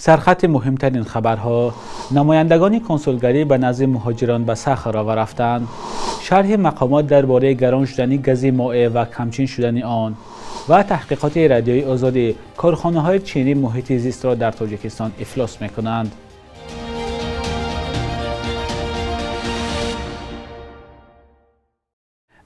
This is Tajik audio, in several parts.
Сархати муҳимтарин хабарҳо. Намояндагони консулгарӣ ба назди муҳоҷирон ба Сахарово рафтанд. Шарҳи мақомот дар бораи гарон шудани гази моеъ ва камчин шудани он ва таҳқиқоти Радиои Озодӣ. Корхонаҳои чинӣ муҳити зистро дар Тоҷикистон ифлос мекунанд.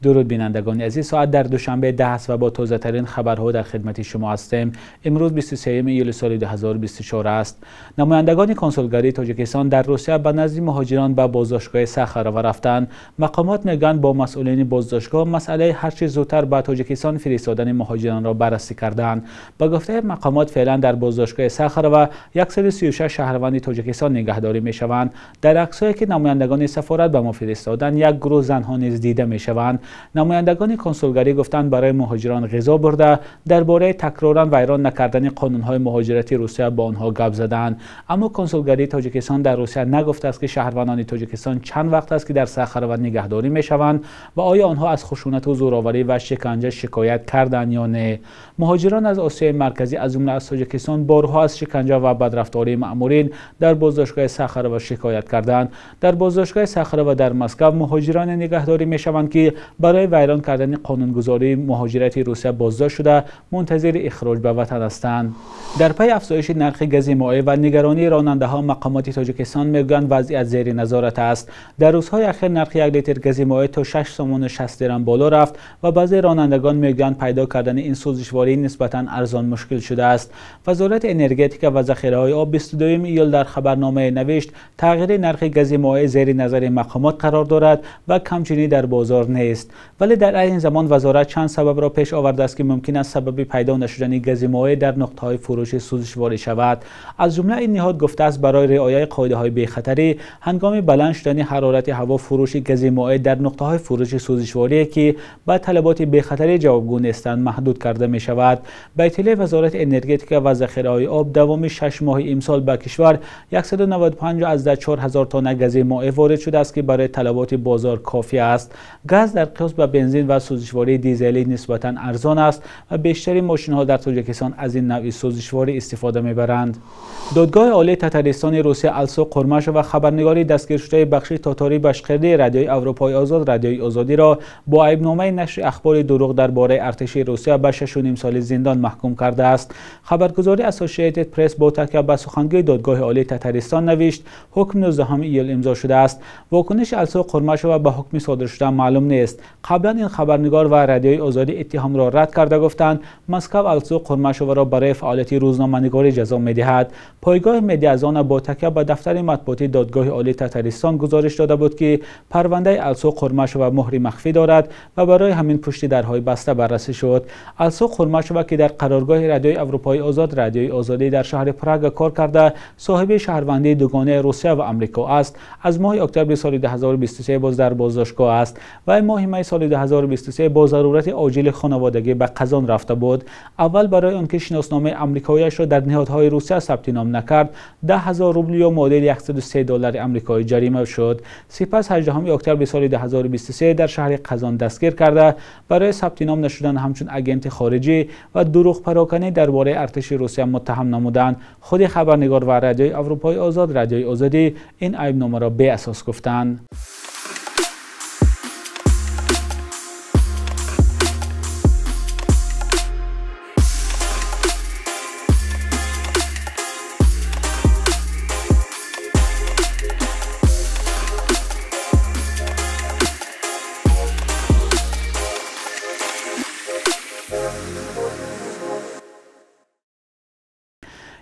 Дуруд бинандагони азиз, соат дар Душанбе 10 аст ва бо тозатарин хабарҳо дар хидмати шумо ҳастем. Имрӯз 23 июли соли 2024 аст. Намояндагони консулгарии Тоҷикистон дар Русия ба назди муҳоҷирон ба боздоштгоҳи Сахарово рафтанд. Мақомот мегӯянд бо масъулини боздоштгоҳ масъалаи ҳарчи зудтар ба Тоҷикистон фиристодани муҳоҷиронро баррасӣ карданд. Ба гуфтаи мақомот феълан дар боздоштгоҳи Сахарово 136 шаҳрванди Тоҷикистон нигаҳдорӣ мешаванд. Дар аксҳое ки намояндагони сафорат ба мо фиристоданд, як гурӯҳ занҳо низ дида мешаванд. Намояндагони консулгарӣ гуфтанд барои муҳоҷирон ғизо бурда, дар бораи такроран вайрон накардани қонунҳои муҳоҷирати Русия бо онҳо гап заданд. Аммо консулгарии Тоҷикистон дар Русия нагуфтааст ки шаҳрвандони Тоҷикистон чанд вақт аст ки дар Сахарово нигаҳдорӣ мешаванд ва оё онҳо аз хушунату зӯроварӣ ва шиканҷа шикоят карданд ё не. Муҳоҷирон аз Осиёи Марказӣ, аз ҷумла аз Тоҷикистон, борҳо аз шиканҷа ва бадрафтории маъмурин дар боздоштгоҳи Сахарово шикоят карданд. Дар боздоштгоҳи Сахарово дар Москва муҳоҷироне нигаҳдорӣ мешаванд ки барои вайрон кардани қонунгузории муҳоҷирати Русия боздошт шуда, мунтазири ихроҷ ба ватан ҳастанд. Дар пайи афзоиши нархи гази моеъ ва нигаронии ронандаҳо, мақомоти Тоҷикистон мегӯянд вазъият зери назорат аст. Дар рӯзҳои ахир нархи 1 литр гази моеъ то 6 сомону 60 дирам боло рафт ва баъзе ронандагон мегӯянд пайдо кардани ин сӯзишворӣ нисбатан арзон мушкил шудааст. Вазорати энергетика ва захираҳои об 22 июл дар хабарномае навишт тағйири нархи гази моеъ зери назари мақомот қарор дорад ва камчинӣ дар бозор нест. Вале дар айни замон вазорат чанд сабабро пеш овардааст ки мумкин аст сабаби пайдо нашудани гази моеъ дар нуқтаҳои фурӯши сӯзишворӣ шавад. Аз ҷумла ин ниҳод гуфтааст барои риояи қоидаҳои бехатарӣ ҳангоми баланд шудани ҳарорати ҳаво фурӯши гази моеъ дар нуқтаҳои фурӯши сӯзишворӣ ки ба талаботи бехатарӣ ҷавобгӯ нестанд маҳдуд карда мешавад. Ба иттилои Вазорати энергетика ва захираҳои об давоми 6 моҳи имсол ба кишвар 195,4 ҳазор тонна гази моеъ ворид шудааст ки барои талаботи бозор кофӣ аст. Газ дар қиёс ба бензин ва сӯзишвории дизелӣ нисбатан арзон аст ва бештари мошинҳо дар Тоҷикистон аз ин навъи сӯзишворӣ истифода мебаранд. Додгоҳи Олии Татаристони Русия Алсу Қурмашова, хабарнигори дастгиршудаи бахши Татори Башқирдии Радиои Аврупои Озод Радиои Озодиро бо айбномаи нашри ахбори дурӯғ дар бораи артиши Русия ба 6,5 соли зиндон маҳкум кардааст. Хабаргузории Associated Press бо такя ба сухангӯи Додгоҳи Олии Татаристон навишт ҳукм 19 июл имзо шудааст. Вокуниши Алсу Қурмашова ба ҳукми содиршуда маълум нест. Қаблан ин хабарнигор ва Радиои Озодӣ иттиҳомро рад карда гуфтанд Москва Алсу Қурмашоваро барои фаъолияти рӯзноманигорӣ ҷазо медиҳад. Пойгоҳи Медиазона бо такя ба дафтари матбуотии Додгоҳи Олии Татаристон гузориш дода буд ки парвандаи Алсу Қурмашова муҳри махфӣ дорад ва барои ҳамин пушти дарҳои баста баррасӣ шуд. Алсу Қурмашова ки дар қароргоҳи Радиои Аврупои Озод Радиои Озодӣ дар шаҳри Прага кор карда, соҳиби шаҳрвандии дугонаи Русия ва Амрико аст, аз моҳи октябри соли 2023 боз дар боздоштгоҳ аст ва моҳи май соли 2023 бо зарурати оҷили хонаводагӣ ба Қазон рафта буд. Аввал барои он ки шиносномаи амрикоиашро дар ниҳодҳои Русия сабти ном накард, 10,000 рубл ё муодили 103 доллари амрикоӣ ҷарима шуд. Сипас 18 октябри соли 2023 дар шаҳри Қазон дастгир карда, барои сабти ном нашудан ҳамчун агенти хориҷӣ ва дурӯғпароканӣ дар бораи артиши Русия муттаҳам намуданд. Худи хабарнигор ва Радиои Аврупои Озод Радиои Озодӣ ин айбномаро беасос гуфтанд.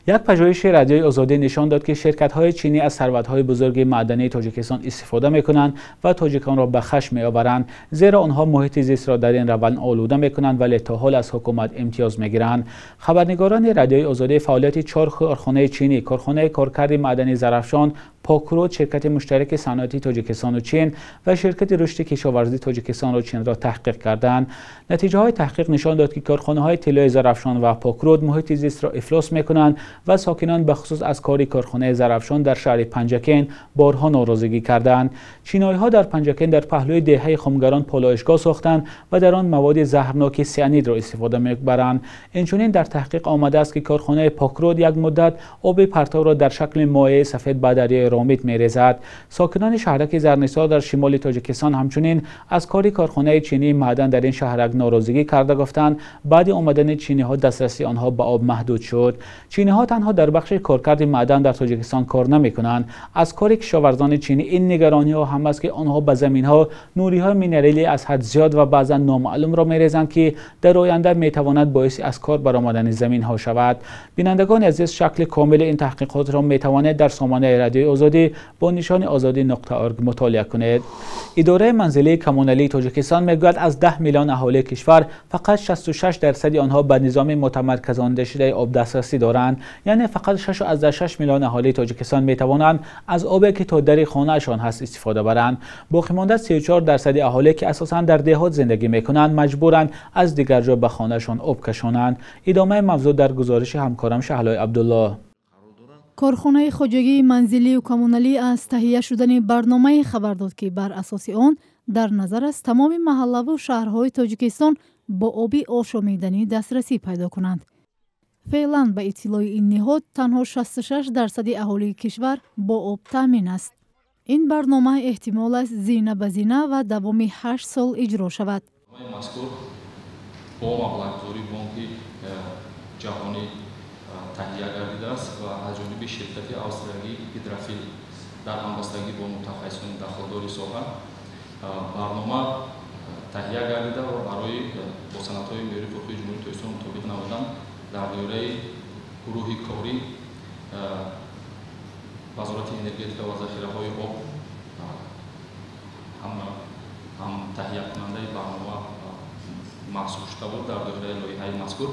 Як пажӯҳиши Радиои Озодӣ нишон дод ки ширкатҳои чинӣ аз сарватҳои бузурги маъдании Тоҷикистон истифода мекунанд ва тоҷиконро ба хашм меоваранд, зеро онҳо муҳити зистро дар ин раванд олуда мекунанд, вале то ҳол аз ҳукумат имтиёз мегиранд. Хабарнигорони Радиои Озодӣ фаъолияти 4 корхонаи чинӣ, корхонаи коркарди маъдани Зарафшон, Покруд, ширкати муштараки саноатии Тоҷикистону Чин ва ширкати рушди кишоварзии Тоҷикистонро Чинро таҳқиқ карданд. Натиҷаҳои таҳқиқ нишон дод, ки корхонаҳои тиллои Зарафшон ва Покруд муҳити зистро ифлос мекунанд ва сокинон бахусус аз кори корхонаи Зарафшон дар шаҳри Панҷакент борҳо норозигӣ карданд. Чиноиҳо дар Панҷакент дар паҳлӯи деҳаи Хумгарон полоишгоҳ сохтанд ва дар он маводи заҳрноки сианидро истифода мебаранд. Инчунин дар таҳқиқ омадааст, ки корхонаи Покруд як муддат оби партовро дар шакли моеи сафед ба дарёи Ромит мерезад. Сокинони шаҳраки Зарнисор дар шимоли Тоҷикистон ҳамчунин аз кори корхонаи чинии маъдан дар ин шаҳрак норозигӣ карда гуфтанд, баъди омадани чиниҳо дастрасии онҳо ба об маҳдуд шуд. Чиниҳо танҳо дар бахши коркарди маъдан дар Тоҷикистон кор намекунанд. Аз кори кишоварзони чинӣ ин нигарониҳо ҳам аст, ки онҳо ба заминҳо нуриҳои минералӣ аз ҳад зиёд ва баъзан номаълумро мерезанд, ки дар оянда метавонад боиси аз кор баромадани заминҳо шавад. Бинандагони азиз, шакли комили ин таҳқиқотро метавонед дар сомонаи Радиои Озодӣ бо нишони озодӣ.org мутолиа кунед. Идораи манзилии коммуналии Тоҷикистон мегӯяд, аз 10 миллион аҳолии кишвар фақат 66% онҳо ба низоми мутамарказондашудаи об дастрасӣ доранд. Яъне фақат 6.6 миллион аҳолии Тоҷикистон метавонанд аз обе, ки то дари хонаашон ҳаст, истифода баранд. Боқимонда 34% аҳолӣ, ки асосан дар деҳот зиндагӣ мекунанд, маҷбуранд аз дигар ҷо ба хонаашон об кашонанд. Идомаи мавзӯъ дар гузориши ҳамкорам Шаҳлои Абдуллоҳ. Корхонаи хоҷагии манзилию коммуналӣ аз таҳия шудани барномае хабар дод, ки бар асоси он дар назар аст тамоми маҳаллаву шаҳрҳои Тоҷикистон бо оби ошомиданӣ дастрасӣ пайдо кунанд. Феълан ба иттилои ин ниҳод танҳо 66% аҳолии кишвар бо об таъмин аст. Ин барнома эҳтимол аст зина ба зина ва давоми 8 сол иҷро шавад. Мазкур бо маблағгузории Бонки ҷаҳонӣ таҳия гардидааст ва аз ҷониби ширкати австриягии Гидрофил дар ҳамбастагӣ бо мутахассисони дахлдори соҳа барнома таҳия гардида ва барои бо санадҳои меъёрии ҳуқуқии Ҷумҳурии Тоҷикистон мутобиқ намудан дар доираи гурӯҳи корӣ Вазорати энергетика ва захираҳои об ҳам таҳиякунандаи барнома маҳсуб шуда буд. Дар доираи лоиҳаи мазкур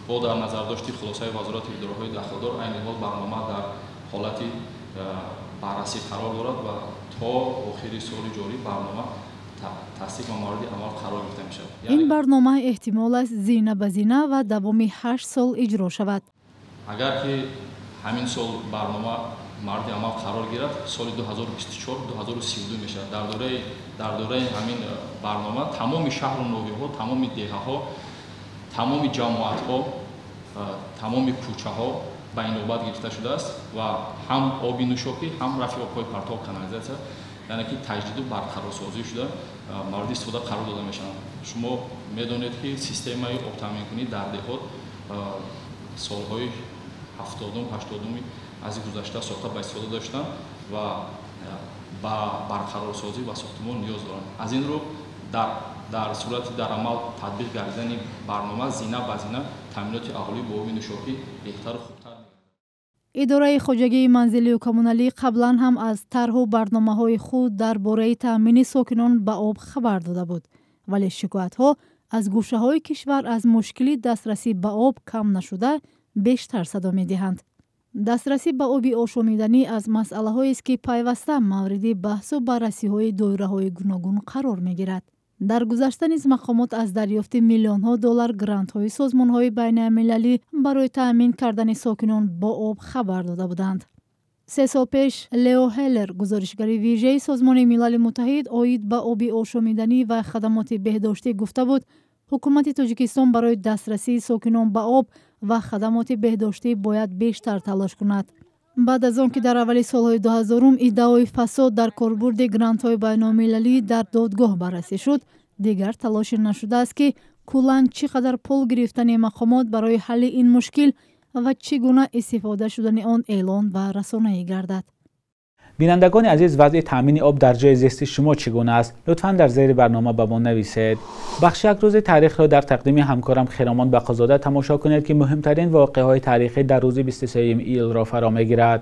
бо дар назардошти хулосаи вазорати идораҳои дахлдор айни ҳол барнома дар ҳолати баррасӣ қарор дорад ва то охири соли ҷорӣ барнома тасдиқ ва мавриди амал қарор гирифта мешавад. Ин барнома эҳтимол аст зина ба зина ва давоми 8 сол иҷро шавад. Агар ки ҳамин сол барнома мавриди амал қарор гирад, соли 2024-2032 мешавад. Дар доираи ҳамин барнома тамоми шаҳру ноҳияҳо, тамоми деҳаҳо, тамоми ҷамоатҳо, тамоми кӯчаҳо ба инобат гирифта шудааст ва ҳам оби нӯшокӣ, ҳам рафъи обҳои партов, канализатсия, яъне ки таҷдиду барқарорсозӣ шуда мавриди истифода қарор дода мешаванд. Шумо медонед, ки системаи обтаъминкунӣ дар деҳот солҳои 70-80 аз гузашта сохта ба истифода доштанд ва ба барқарорсозӣ ва сохтмон ниёз доранд. Аз ин рӯ дар сурати дар амал татбиқ гардидани барнома зина ба зина таъминоти аҳолӣ бо оби нӯшокӣ беҳтару хубтар мегардад. Идораи хоҷагии манзилию коммуналӣ қаблан ҳам аз тарҳу барномаҳои худ дар бораи таъмини сокинон ба об хабар дода буд, вале шикоятҳо аз гӯшаҳои кишвар аз мушкили дастрасӣ ба об кам нашуда бештар садо медиҳанд. Дастрасӣ ба оби ошомиданӣ аз масъалаҳоест, ки пайваста мавриди баҳсу баррасиҳои доираҳои гуногун қарор мегирад. Дар гузашта низ мақомот аз дарёфти миллионҳо доллар грантҳои созмонҳои байналмилалӣ барои таъмин кардани сокинон бо об хабар дода буданд. 3 сол пеш Лео Ҳеллер, гузоришгари вижаи Созмони Милали Муттаҳид оид ба оби ошомиданӣ ва хадамоти беҳдоштӣ гуфта буд, ҳукумати Тоҷикистон барои дастрасии сокинон ба об ва хадамоти беҳдоштӣ бояд бештар талош кунад. Баъд аз он ки дар аввали солҳои 2000 иддаои фасод дар корбурди грантҳои байналмилалӣ дар додгоҳ баррасӣ шуд, дигар талоше нашудааст, ки куллан чӣ қадар пул гирифтани мақомот барои ҳалли ин мушкил ва чӣ гуна истифода шудани он эълон ва расонаӣ гардад. Бинандагони азиз, вазъи таъмини об дар ҷои зисти шумо чӣ гуна аст? Лутфан дар зери барнома ба мо нависед. Бахши як рӯзи таърихро дар тақдими ҳамкорам Хиромон Бақозода тамошо кунед, ки муҳимтарин воқеаҳои таърихӣ дар рӯзи 23 июлро фаро мегирад.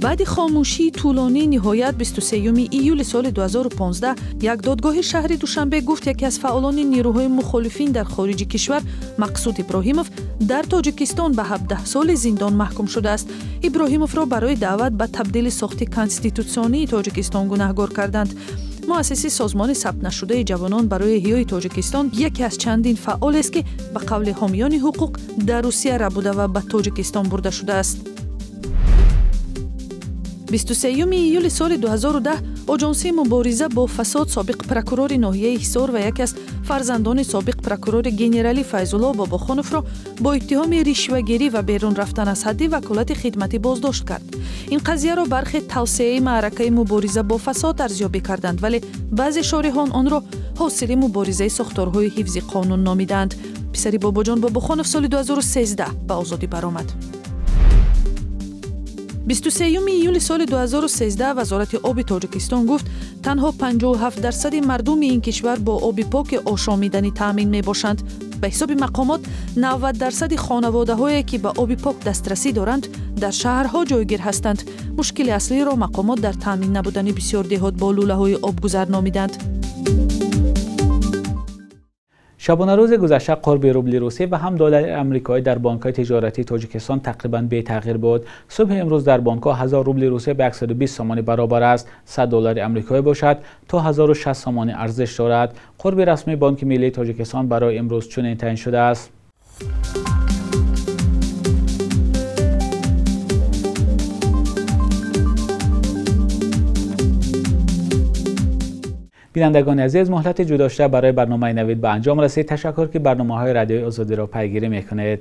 Баъди Баъди хомӯшии тӯлонӣ ниҳоят 23 июли соли 2015 як додгоҳи шаҳри Душанбе гуфт, яке аз фаъолони нерӯҳои мухолифин дар хориҷи кишвар Мақсуд Иброҳимов дар Тоҷикистон ба 17 соли зиндон маҳкум шудааст. Иброҳимовро барои даъват ба табдили сохти конститутсионии Тоҷикистон гунаҳгор карданд. Муассиси созмони сабтнашудаи ҷавонон барои эҳёи Тоҷикистон яке аз чандин фаъолест, ки ба қавли ҳомиёни ҳуқуқ дар Русия рабуда ва ба Тоҷикистон бурда шудааст. 23 июли соли 2010 Оҷонсии мубориза бо фасод собиқ прокурори ноҳияи Ҳисор ва яке аз фарзандони собиқ прокурори генералӣ Файзулло Бобохоновро бо иттиҳоми ришвагирӣ ва берун рафтан аз ҳадди ваколати хидматӣ боздошт кард. Ин қазияро бархе тавсеаи маъракаи мубориза бо фасод арзёбӣ карданд, вале баъзе шориҳон онро ҳосили муборизаи сохторҳои ҳифзи қонун номидаанд. Писари Бобоҷон Бобохонов соли 2013 ба озодӣ баромад. 23 июли соли 2013 Вазорати оби Тоҷикистон гуфт, танҳо 57% мардуми ин кишвар бо оби поки ошомиданӣ таъмин мебошанд. Ба ҳисоби мақомот 90% хонаводаҳое, ки ба оби пок дастрасӣ доранд, дар шаҳрҳо ҷойгир ҳастанд. Мушкили аслиро мақомот дар таъмин набудани бисёр деҳот бо лӯлаҳои обгузар номиданд. Шабонарӯзи гузашта қурби рубли русӣ ва ҳам доллари амрикоӣ дар бонкҳои тиҷоратии Тоҷикистон тақрибан бетағйир буд. Субҳи имрӯз дар бонкҳо 1000 рубли русӣ ба 120 сомонӣ баробар аст, 100 доллари амрикоӣ бошад то 1060 сомонӣ арзиш дорад. Қурби расмии Бонки миллии Тоҷикистон барои имрӯз чунин таъин шудааст. Бинандагони азиз, муҳлати ҷудошуда барои барномаи Навид ба анҷом расид. Ташаккур, ки барномаҳои Радиои Озодиро пайгирӣ мекунед.